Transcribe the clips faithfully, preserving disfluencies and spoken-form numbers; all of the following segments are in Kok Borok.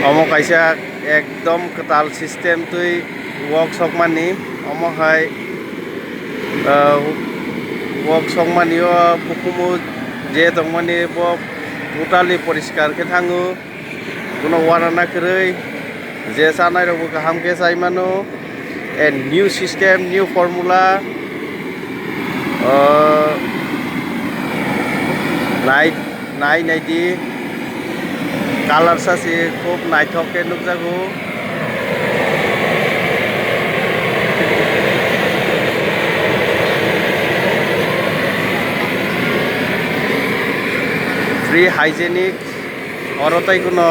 Omo kaisa ekdom kwtal system twi wok sokmani, omo hai, ah, wok sokmani o bukumu je tongmani bo totally poriskar khe thango, kuno uanana kwrwi, je chanai rokbo kaham khe chai mano. And new system, new formula. O, nai, nai, nai di. Color sa si khub naithok khe nukjago. Free hygienic. Oro tei kuno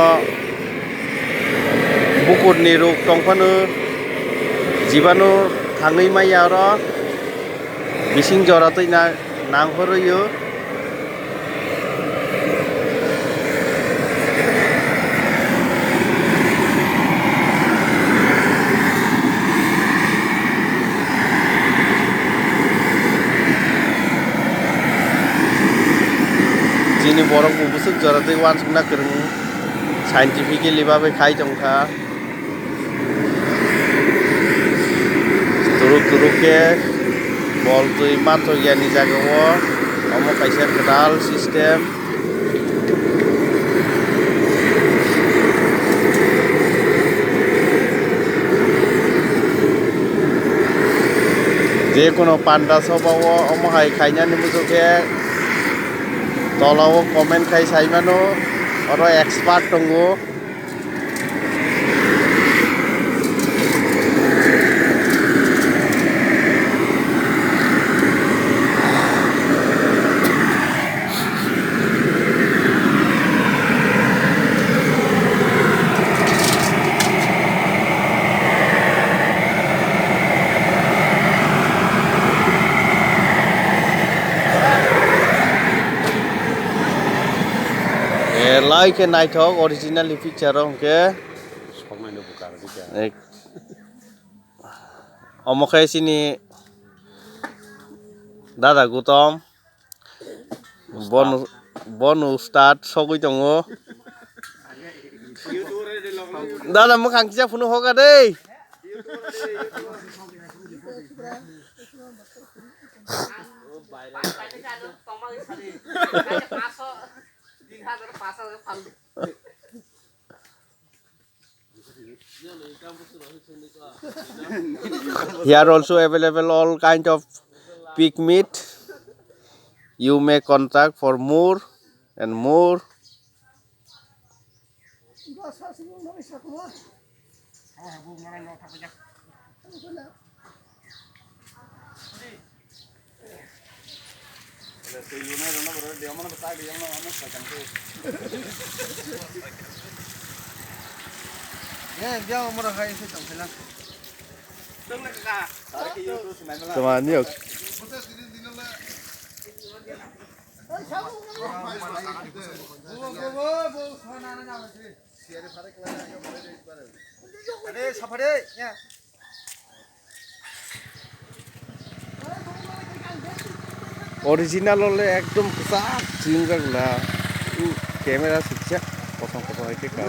bukurni ruk tongphano jibanu thangwi maya oro bising jora twi na nang horwi o. Chini borok bo bwswk jora twi uansukna kwrwng scientifically bagwi khai tongkha. Turuk turuk khe bol twi mathok yani jagao omo kaisa kwtal system. Je kono panda soba o omo hai khainani muchuk khe tola o comment khai sai mano, oro expert tongo. Eh, lai khe naithok original picture o hwnkhe. Ek-, omo khe chini dada Gutom. Bono, bono start sogwi tongo. Dada, mwkhang kisa phunu hoga de. Here also available all kind of pig meat. You may contact for more and more. Tama niyok. Original ole ekdom kwchak chwng jak na. U camera swijak kosong kosong hai khe ka.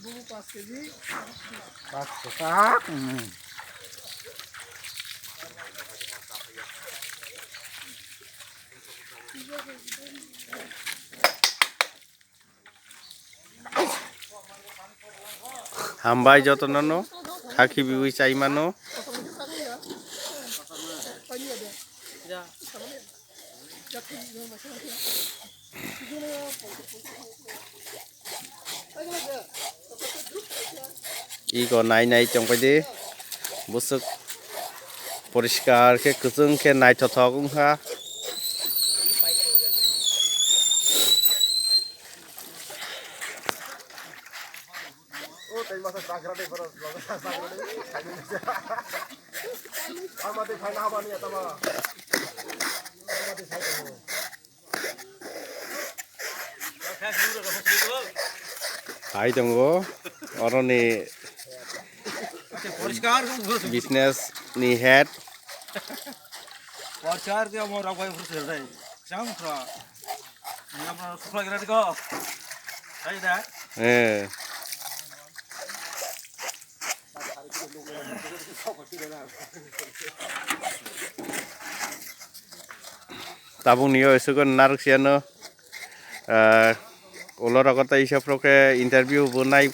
Bubu paanch kg. Paanch kg. Hambai jotono no, khaki biwi chai mano. Iko nai nai tongpai di, bwswk poriskar khe, kwchwng khe, naithothok wngkha. Hai tongo, oroni Business ni head. Porchar ke mo rabai fur sir dai. Chang fra. Ni apna sukla gira diko. Dai da. Eh. Tabuk niyo esugo narwk siyano. Ah, ulo rogo tei isa pro ke interview bo nai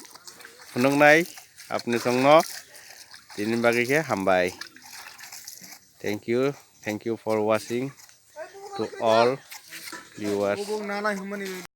phunuk nai apni songno tini bagwi khe hambai. Thank you, thank you for watching to all viewers.